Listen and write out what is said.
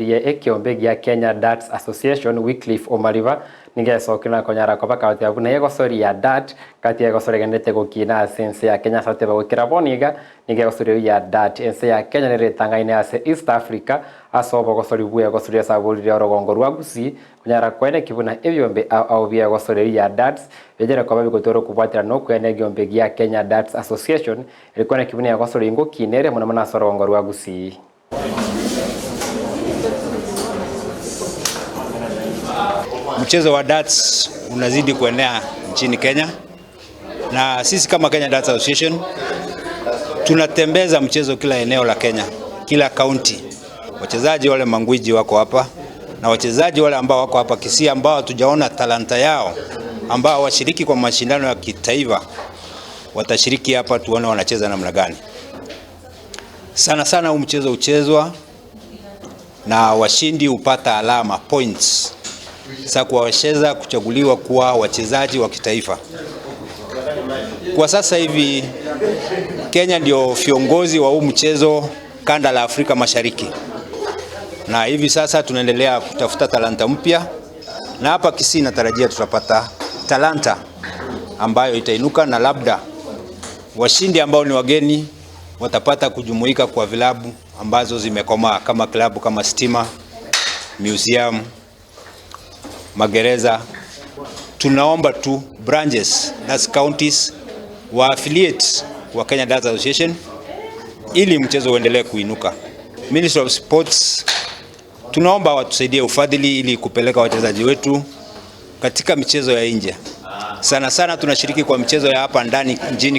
Ekiombe gia Kenya Darts Association Wycliffe Omariba nigesokire na konyara koba kati ya buna egosori ya dart kati egosoregenete gokina ase ense ya Kenya ase oteba gokera bono iga nigo egosori ya dart ense ya Kenya nere etangaine ase East Africa ase obogosori bwa egosori ase aborire orogongo rwa Gusii konyara koeneki buna ebiombe ao ao bia egosori ya darts biachire koba bigotwara okobwatera na okoena egiombe gia Kenya Darts Association eri koeneki buna egosori ngokina ere mono mono ase orogongo rwa Gusii. Mchezo wa darts unazidi kuenea nchini Kenya, na sisi kama Kenya Darts Association tunatembeza mchezo kila eneo la Kenya, kila kaunti. Wachezaji wale mangwiji wako hapa na wachezaji wale ambao wako hapa Kisii ambao hatujaona talanta yao, ambao washiriki kwa mashindano ya kitaifa, watashiriki hapa, tuone wanacheza namna gani. Sana sana huu mchezo huchezwa na washindi hupata alama points za kuwawezesha kuchaguliwa kuwa wachezaji wa kitaifa. Kwa sasa hivi Kenya ndio viongozi wa huu mchezo kanda la Afrika Mashariki, na hivi sasa tunaendelea kutafuta talanta mpya, na hapa Kisii natarajia tutapata talanta ambayo itainuka na labda washindi ambao ni wageni watapata kujumuika kwa vilabu ambazo zimekomaa kama klabu kama Stima, Museum, Magereza. Tunaomba tu branches, that's counties, wa affiliate wa Kenya Darts Association ili mchezo uendelee kuinuka. Ministry of Sports tunaomba watusaidie ufadhili ili kupeleka wachezaji wetu katika michezo ya nje. Sana sana tunashiriki kwa michezo ya hapa ndani nchini.